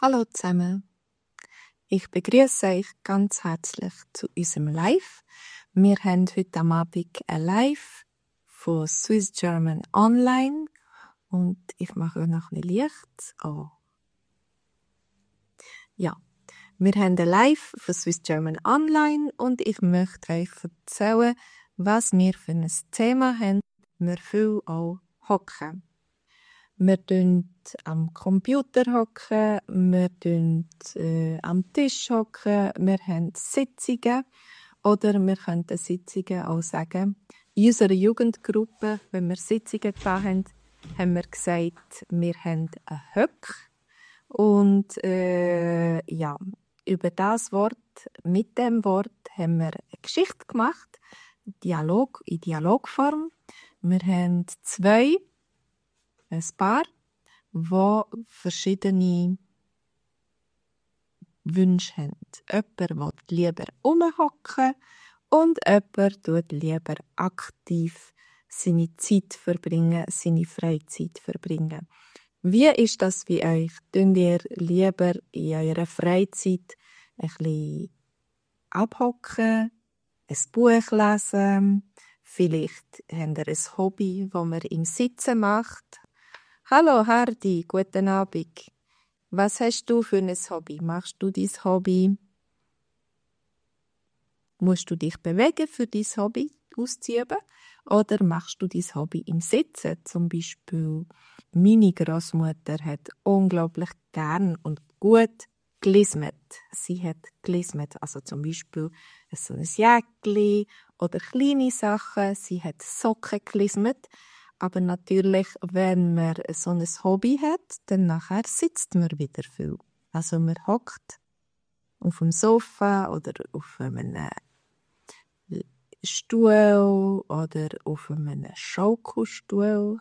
Hallo zusammen, ich begrüße euch ganz herzlich zu unserem Live. Wir haben heute am Abend ein Live von Swiss German Online und ich mache noch ein Licht an. Ja, wir haben ein Live von Swiss German Online und ich möchte euch erzählen, was wir für ein Thema haben. Wir viel auch hocken. Wir hocken am Computer hocken, wir hocken am Tisch hocken, wir haben Sitzungen oder wir könnten Sitzungen auch sagen. In unserer Jugendgruppe, wenn wir Sitzungen gemacht haben wir gesagt, wir haben einen Höck. Und ja, über das Wort, mit dem Wort haben wir eine Geschichte gemacht, Dialog in Dialogform. Wir haben ein Paar, die verschiedene Wünsche haben. Jemand will lieber rumhocken und jemand tut lieber aktiv seine Zeit verbringen, seine Freizeit verbringen. Wie ist das bei euch? Tut ihr lieber in eurer Freizeit ein bisschen abhocken, ein Buch lesen? Vielleicht habt ihr ein Hobby, das man im Sitzen macht. Hallo Hardy, guten Abend. Was hast du für ein Hobby? Machst du dein Hobby? Musst du dich bewegen, für dein Hobby auszuüben? Oder machst du dein Hobby im Sitzen? Zum Beispiel, meine Großmutter hat unglaublich gern und gut gelismet. Sie hat gelismet, also zum Beispiel so ein Jäckli oder kleine Sachen. Sie hat Socken gelismet. Aber natürlich, wenn man so ein Hobby hat, dann nachher sitzt man wieder viel. Also man hockt auf dem Sofa oder auf einem Stuhl oder auf einem Schaukelstuhl.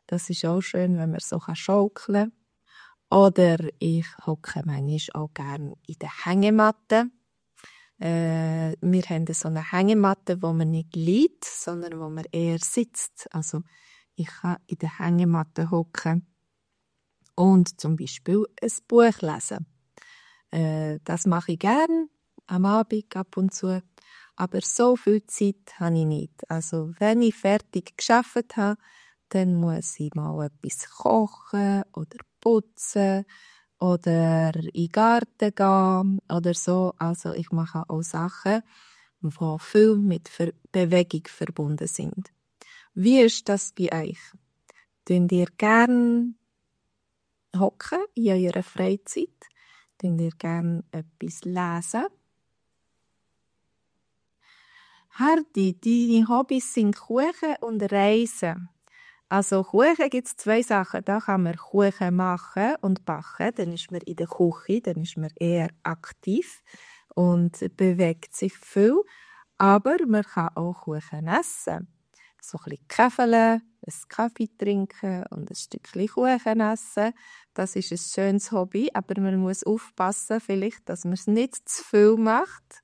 Das ist auch schön, wenn man so schaukeln kann. Oder ich hocke manchmal auch gerne in der Hängematte. Wir haben so eine Hängematte, wo man nicht liegt, sondern wo man eher sitzt. Also ich kann in der Hängematte hocken und zum Beispiel ein Buch lesen. Das mache ich gerne am Abend ab und zu. Aber so viel Zeit habe ich nicht. Also wenn ich fertig gearbeitet habe, dann muss ich mal etwas kochen oder putzen oder in den Garten gehen oder so. Also ich mache auch Sachen, die viel mit Bewegung verbunden sind. Wie ist das bei euch? Tun ihr gerne hocken in eurer Freizeit? Tun ihr gerne etwas lesen? Hardy, deine Hobbys sind Kuchen und Reisen. Also Kuchen gibt es 2 Sachen. Da kann man Kuchen machen und backen. Dann ist man in der Küche, dann ist man eher aktiv und bewegt sich viel. Aber man kann auch Kuchen essen. So ein bisschen Käfeln, einen Kaffee trinken und ein Stückchen Kuchen essen. Das ist ein schönes Hobby, aber man muss aufpassen, vielleicht, dass man es nicht zu viel macht.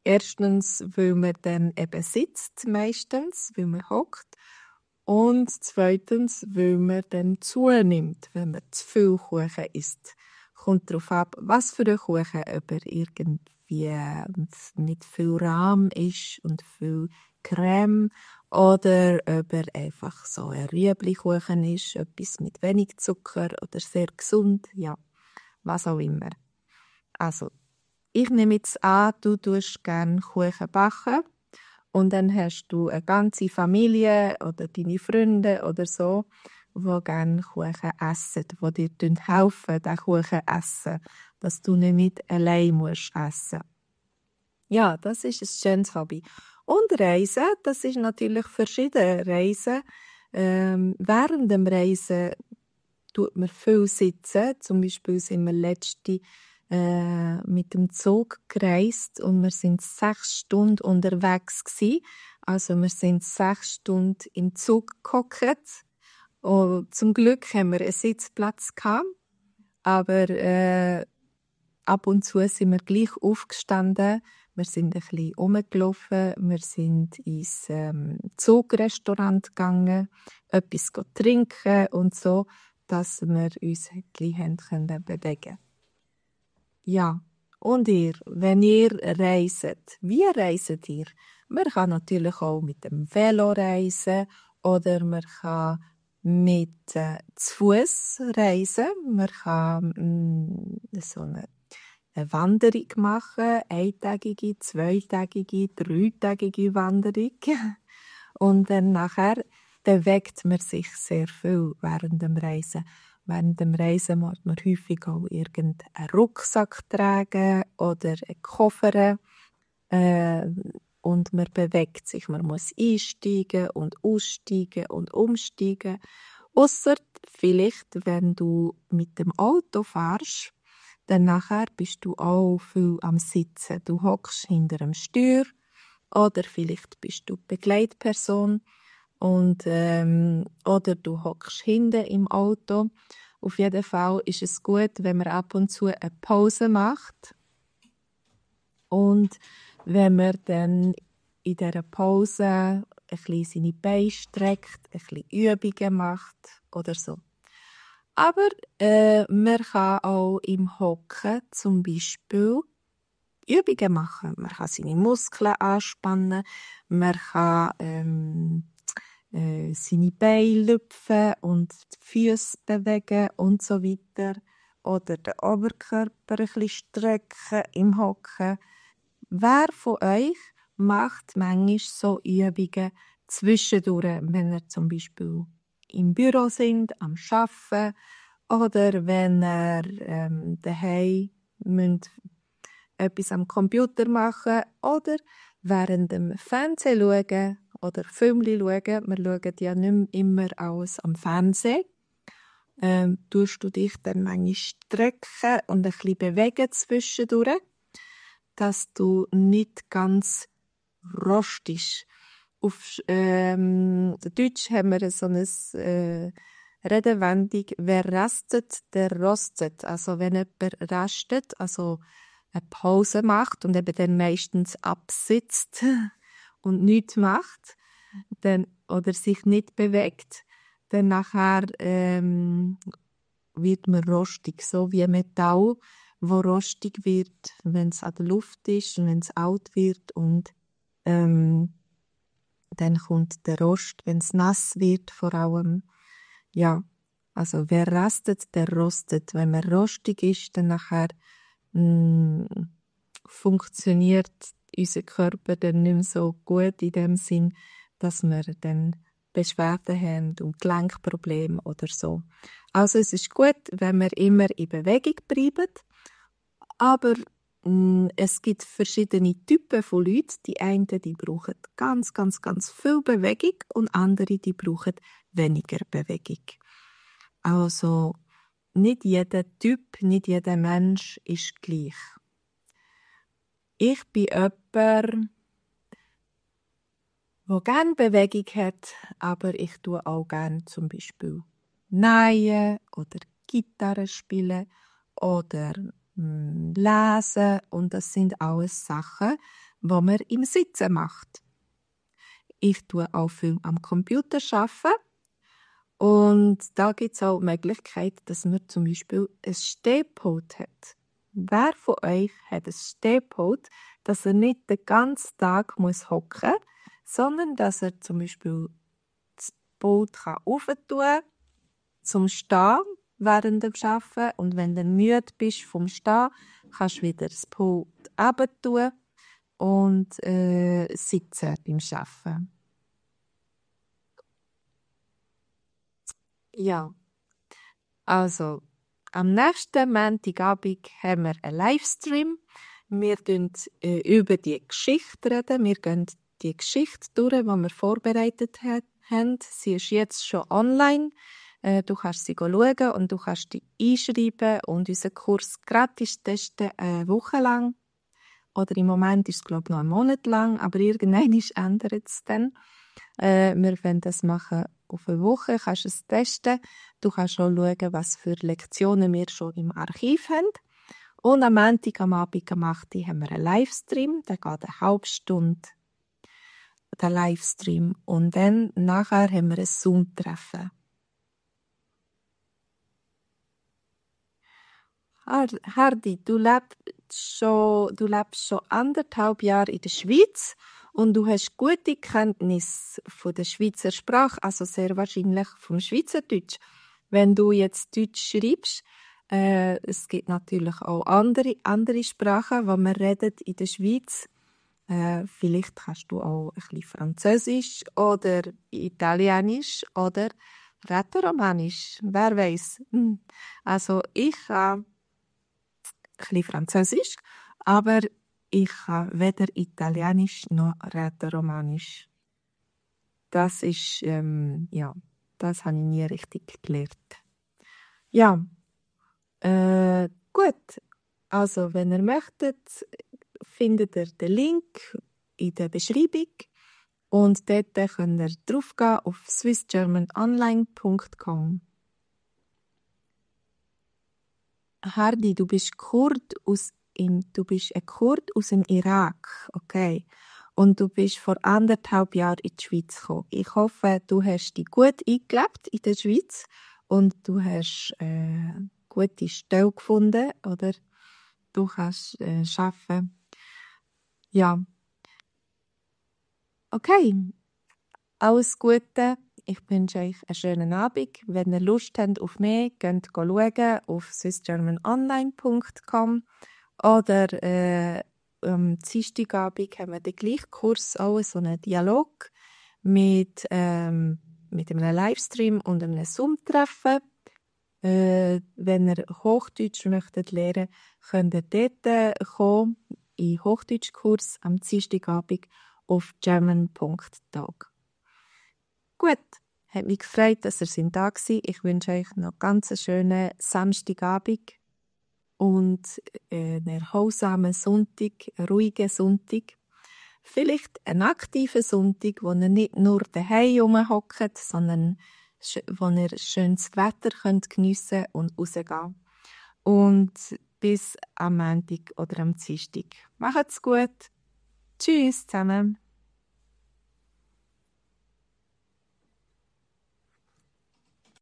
Erstens, weil man dann eben sitzt, meistens, weil man hockt. Und zweitens, weil man dann zunimmt, wenn man zu viel Kuchen isst. Kommt darauf ab, was für ein Kuchen, ob er irgendwie mit viel Rahm ist und viel Creme oder ob er einfach so ein Rüebli-Kuchen ist, etwas mit wenig Zucker oder sehr gesund, ja, was auch immer. Also, ich nehme jetzt an, du tust gerne Kuchen backen und dann hast du eine ganze Familie oder deine Freunde oder so, die gerne Kuchen essen, die dir helfen, diesen Kuchen zu essen, dass du nicht allein musst essen. Ja, das ist ein schönes Hobby. Und Reisen, das ist natürlich verschieden. Reisen, während dem Reisen tut man viel sitzen. Zum Beispiel sind wir letzte mit dem Zug gereist und wir sind 6 Stunden unterwegs gewesen. Also wir sind 6 Stunden im Zug gehockt. Und zum Glück haben wir einen Sitzplatz gehabt, aber ab und zu sind wir gleich aufgestanden. Wir sind ein bisschen rumgelaufen, wir sind ins Zugrestaurant gegangen, etwas trinken und so. dass wir uns ein bisschen haben bewegen. Ja, und ihr, wenn ihr reiset, wie reiset ihr? Man kann natürlich auch mit dem Velo reisen oder man kann zu Fuß reisen. Man kann so eine Wanderung machen, eintägige, zweitägige, dreitägige Wanderung. Und dann nachher bewegt man sich sehr viel während dem Reisen. Während dem Reisen muss man häufig auch irgendeinen Rucksack tragen oder einen Koffer. Und man bewegt sich. Man muss einsteigen und aussteigen und umsteigen. Ausser vielleicht, wenn du mit dem Auto fährst, dann nachher bist du auch viel am Sitzen. Du hockst hinter dem Steuer oder vielleicht bist du Begleitperson und oder du hockst hinten im Auto. Auf jeden Fall ist es gut, wenn man ab und zu eine Pause macht und wenn man dann in dieser Pause ein bisschen seine Beine streckt, ein bisschen Übungen macht oder so. Aber man kann auch im Hocken zum Beispiel Übungen machen. Man kann seine Muskeln anspannen, man kann seine Beine lüpfen und die Füße bewegen und so weiter. Oder den Oberkörper ein bisschen strecken im Hocken. Wer von euch macht manchmal so Übungen zwischendurch, wenn ihr zum Beispiel im Büro sind, am Arbeiten oder wenn ihr daheim etwas am Computer machen oder während dem Fernsehen schauen oder Filme schauen. Wir schauen ja nicht mehr immer alles am Fernsehen. Tust du dich dann manchmal strecken und ein bisschen bewegen zwischendurch, dass du nicht ganz rostest. Auf Deutsch haben wir so eine Redewendung, wer rastet, der rostet. Also wenn jemand rastet, also eine Pause macht und eben dann meistens absitzt und nichts macht, dann, oder sich nicht bewegt, dann nachher wird man rostig, so wie Metall, wo rostig wird, wenn es an der Luft ist und wenn es alt wird und dann kommt der Rost, wenn es nass wird vor allem. Ja, also wer rastet, der rostet. Wenn man rostig ist, dann nachher funktioniert unser Körper dann nicht mehr so gut in dem Sinn, dass wir dann Beschwerden haben und Gelenkprobleme oder so. Also es ist gut, wenn wir immer in Bewegung bleiben, aber es gibt verschiedene Typen von Leuten. Die einen, die brauchen ganz, ganz, ganz viel Bewegung und andere, die brauchen weniger Bewegung. Also nicht jeder Typ, nicht jeder Mensch ist gleich. Ich bin jemand, der gerne Bewegung hat, aber ich tue auch gerne zum Beispiel nähen oder Gitarre spielen oder lesen. Und das sind alles Sachen, die man im Sitzen macht. Ich tue auch viel am Computer arbeiten. Und da gibt es auch die Möglichkeit, dass man zum Beispiel ein Stehpult hat. Wer von euch hat ein Stehpult, dass er nicht den ganzen Tag hocken muss, sondern dass er zum Beispiel das Pult aufentun kann, zum Stehen während dem Arbeiten. Und wenn du müde bist vom Stehen, kannst du wieder das Pult runter und sitzen beim Arbeiten. Ja, also am nächsten Montagabend haben wir einen Livestream. Wir reden über die Geschichte reden. Wir gehen die Geschichte durch, die wir vorbereitet haben. Sie ist jetzt schon online. Du kannst sie schauen und du kannst dich einschreiben und unseren Kurs gratis testen, eine Woche lang. Oder im Moment ist es, glaube ich, noch einen Monat lang, aber irgendwann ändert es dann. Wir wollen das machen auf eine Woche, kannst es testen. Du kannst auch schauen, was für Lektionen wir schon im Archiv haben. Und am Montag, am Abend, am 8. haben wir einen Livestream. Der geht eine halbe Stunde, der Livestream. Und dann nachher haben wir ein Zoom-Treffen. Hardy, du lebst schon 1,5 Jahre in der Schweiz und du hast gute Kenntnis von der Schweizer Sprache, also sehr wahrscheinlich vom Schweizerdeutsch. Wenn du jetzt Deutsch schreibst, es gibt natürlich auch andere Sprachen, die man redet in der Schweiz. Vielleicht kannst du auch ein bisschen Französisch oder Italienisch oder Rätoromanisch. Wer weiß? Also ich kann ein bisschen Französisch, aber ich kann weder Italienisch noch Rätoromanisch. Das ist, das habe ich nie richtig gelernt. Ja, gut. Also, wenn ihr möchtet, findet ihr den Link in der Beschreibung und dort könnt ihr draufgehen auf swissgermanonline.com. Hardy, du bist ein Kurd aus dem Irak, okay? Und du bist vor 1,5 Jahren in die Schweiz gekommen. Ich hoffe, du hast dich gut eingelebt in der Schweiz und du hast gute Stelle gefunden, oder? Du kannst arbeiten. Ja. Okay. Alles Gute. Ich wünsche euch einen schönen Abend. Wenn ihr Lust habt auf mehr, könnt ihr schauen auf swissgermanonline.com oder am Dienstagabend haben wir den gleichen Kurs, auch so einen Dialog mit einem Livestream und einem Zoom-Treffen. Wenn ihr Hochdeutsch möchtet lernen, könnt ihr dort kommen, in Hochdeutschkurs am Dienstagabend auf german.talk. Gut, hat mich gefreut, dass ihr da gewesen. Ich wünsche euch noch ganz einen schönen Samstagabend und einen erholsamen Sonntag, einen ruhigen Sonntag. Vielleicht einen aktiven Sonntag, wo ihr nicht nur daheim rumhockt, sondern wo ihr schönes Wetter geniessen und rausgehen. Und bis am Montag oder am Dienstag. Macht's gut. Tschüss zusammen.